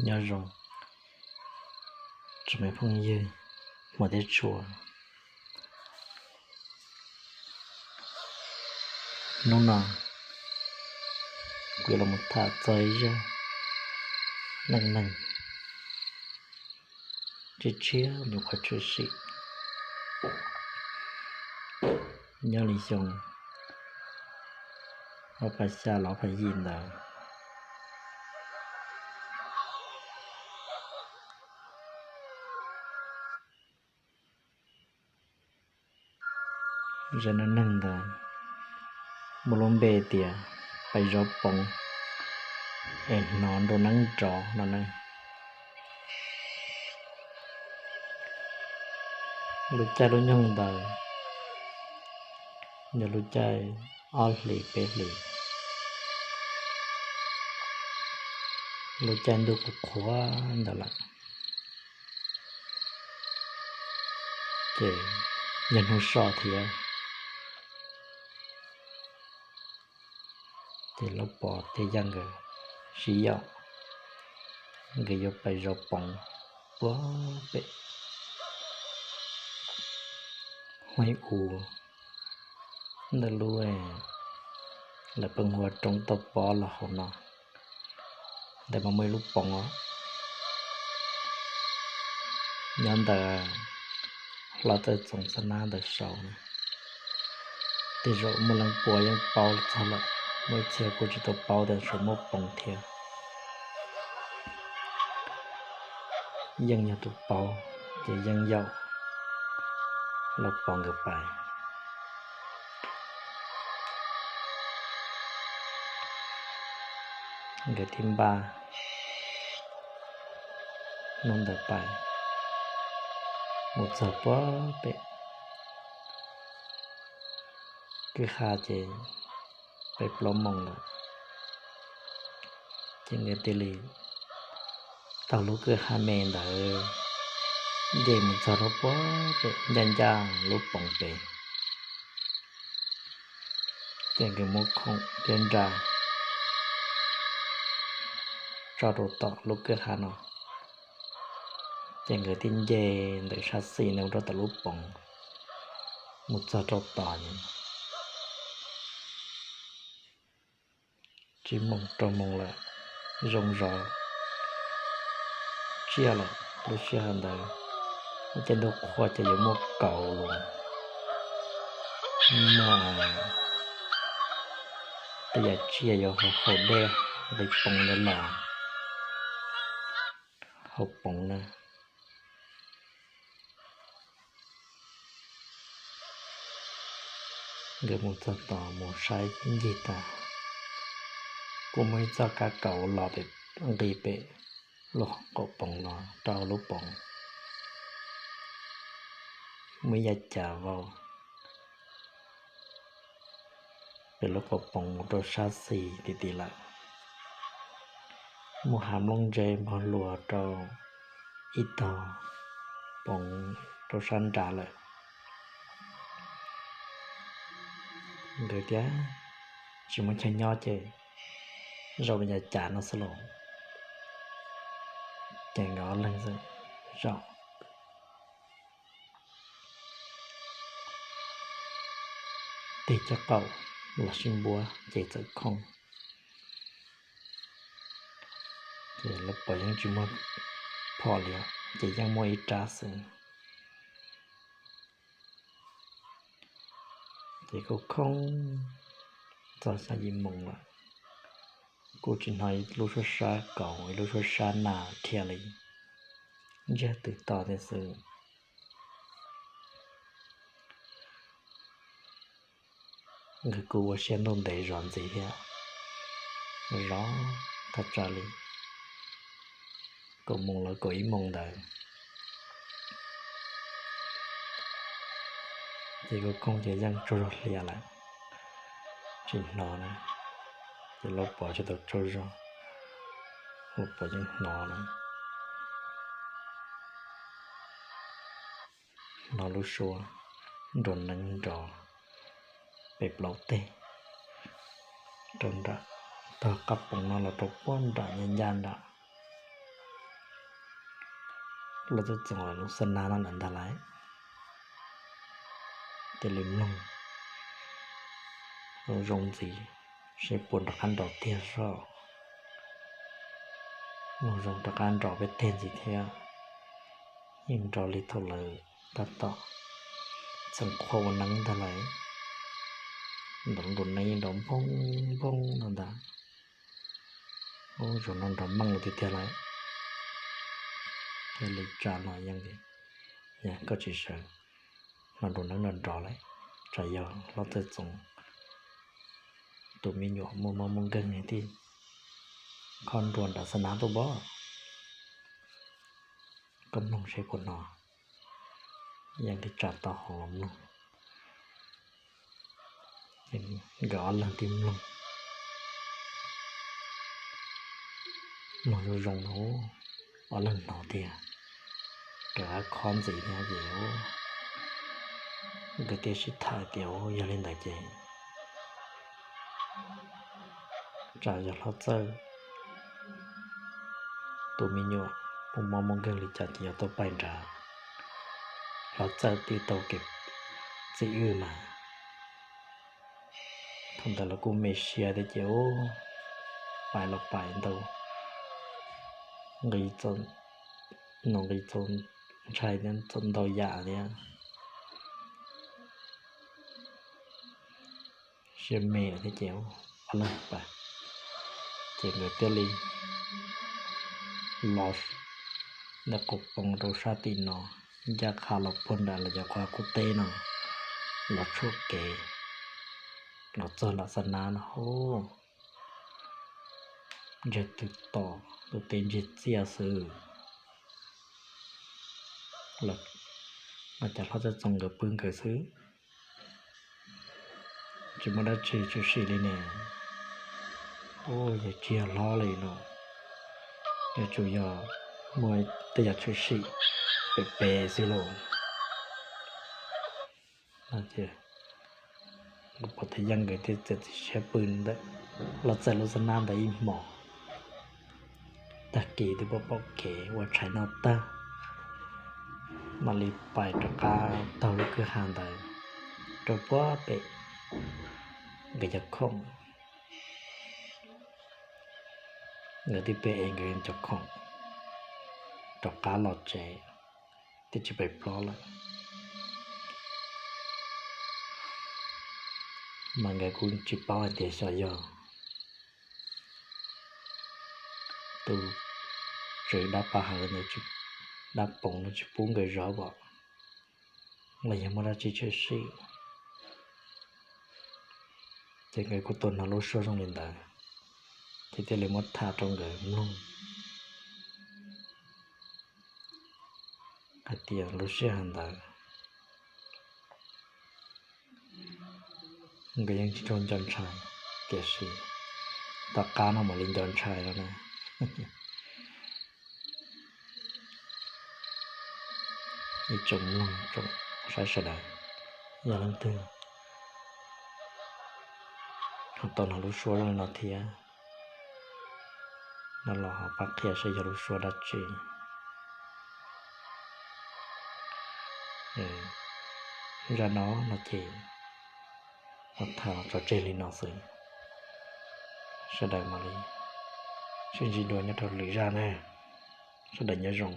Nyob zoo tsoom me phooj ywg hmov thiab tshua, hnub no kuv yuav los tham txog ib zaj neej neeg tshiab tshiab nyuam qhuav tshwm sim nyob li xyoo ob phav xya los ob phav yim ntawd. Zaj neej neeg ntawd muaj lub npe tias pais zov poov es hnov nroo neeb nrov no ne. Lub caij lub nyoog ntawd yog lub caij ob hlis peb hlis, lub caij ntuj qhuav qhuav ntawd lawm, ces yog hnub soj thiab. Ces Lauj Pov thiab Yaj nkawd sib yaum, nkawd yuav pais zov poov puag pem Huaib U ntawm lub lawv pheej hu ua Roob Toj Pob los hauv no. Ntawd mas muaj ib lub poov os, nyob ntawm hlob Txawj Txoos Xab Nab ntawd saud. Tej zaum muaj leej puas yeej paub txog lawm, muaj ib txhia kuj tsis tau paub tias saum muaj poov thiab. Yeej yog tus paub ces yeej yaum Lauj Pov nkawd pais. Nkawd thiaj npaj hnub ntawd pais, mus txog puag pem kwj ha ces peb plaub moos lawm, ces nkawd thiaj li taug lub kwj ha me ntawd nce mus txog rau puag pem ncaj ncaj lub poov pem. Ces nkawd muab khoom thiab nra tso rau tom lub kwj ha no, ces nkawd thiaj nce ntawm sab xis ntawd mus rau tom lub poov, mus txog rau tod ces tsib moos rau moos lawm, zoo zov tsiaj lawm. Lub sij hawm ntawd lub caij ntuj qhuav ces yuav muaj kaus los, muaj tej yam tsiaj yuav haus dej nqis poov ntawd los haus poov na. Nkawd mus txog tod mus saib ncig tag, kuj muaj ib txoj kab kaus los pem, nqis pem lub qaum poov los rau lub poov, muaj ib yav cas vau pem lub qaum poov mus rau sab xis tim tim lawm. Muaj hav nplooj ntse npog luas rau ib tog poov rau sab nrad lawm. Nkawd thiaj tsis muaj chaw nyob ces zaum yav cas no xwb los, ces nkawd ob leeg zaum tig caj qaum los sib npuab ces txawm khooj. Ces Lauj Pov yeej tsis muaj phom li, ces yeej muaj ib rab xwb. Ces kuj khooj txog xya yim moos lawm, kuj tsis hnov ib lub suab sab kaus ib lub suab sab nas dhia li, ntsiag twb to thiab xwb. Nkawd kuj ua siab ntuj ntev zov ntxiv thiab, zov thaj tsam li kaum moos los kaum ib moos ntawd, ces kuj khooj ces yeej tsaug zog hlias lawm, tsis hnov na. Ces Lauj Pov tsis tau tsaug zog, Lauj Pov yeej hnov na, hnov lub suab nroo neeb nrov pem plaub teg rau nram, tog qab poov no los rau puag nram ncaj ncaj nram Lub txaj txoos lub xab nab no lawm ntag lauj. Cia li mloog zoo zoo ntxiv, seb puas rov qab nrov tiag soj. Mloog zoo rov qab nrov peb teg ntxiv thiab. Yeej nrov li thaum lawv tab tom txeem qhua ua neeb ntag lauj. Nrov nruas neeb yeej nrov npoob npoob no ntag. Ub, zaum no nrov meej tiag tiag lauj. Thiaj li tsa los yeej, koj tsis sawv, no nruas neeb nrov nrov lawm, tsam yog hlob Txawj Txoov tus me nyuam muaj mob muaj nkeeg thiaj khob nruas nram xab nab tuaj pob. Koj mloog seb puas hnov. Yeej li tsa tau hauv los mloog. Nkawd ob leeg thiaj mloog, mloog zoo zoo no, ob leeg hnov tias rov qab khob ntxiv thiab ces nkawd thiaj sib tham tias, Yog li ntawd ces tsam yog hlob Txawj tus me nyuam muaj mob muaj nkeeg li cas ces yog tuaj pais nrad, hlob Txawj twb tau kev txi wj mas. Thaum ntawd los kuj me siab thiab ces pais los pais ntau, nqi, nqi txaus ntshai thiab txaus ntau yam thiab. Siab me lawm thiab ces ob leeg pais, ces nkawd thiaj li los ntawm qub poos rau sab tim no, ncaj qha los puag nram lawv cov qhov qub teb no, los tshuam kev los txog nram xab nab no, ntseg twg tom tus teb ntseg txiaj xwb. Los cov hlob Txawj Txoov nkawd pw nkawd xwb, tsis muaj dab tsi tshwm sim li ne. Ub, yog tsis yog hlob li no, yuav tsum yog muaj tej yam tshwm sim pem pem xwb lauj. Nkawd pom thiaj yeej nkawd thiaj txiav txim siab pw ntawm hlob Txawj lub xab nab ntawd ib hmos. Tag kis twb pom pom kev ua tshais noj tag, mam li pais rov qab taug lub kwj ha ntawd rau puag pem nkawd cov khoom. Nkawd twb pem nkawd cov khoom rov qab los tsev, twb tsis pem plob lawm. Mas nkawd kuj tsis paub hais tias xyov yog tus tswv dab paj hawv ntawd, dab poom no tsis pub nkawd zov os, los yog muaj dab tsi tshwm sim. Ces nkawd kuj tau hnov lub suab zoo li ntawd, ces thiaj li muab tham rau nkawd mloog hais tias lub sij hawm ntawd nkawd yeej tsis tshua nco ntshai, tiam sis tom qab no mam li nco ntshai no na. Ib tsoom mloog tsoom saib sawv daws, yog leej twg ho tau hnov lub suab zoo li no thiab no los ho pab qhia seb yog lub suab dab tsi. Zaj no no ces muab tham los tso tseg li no xwb. Sawv daws mam li sib ntsib dua nyob rau lwm zaj na. Sawv daws nyob zoo.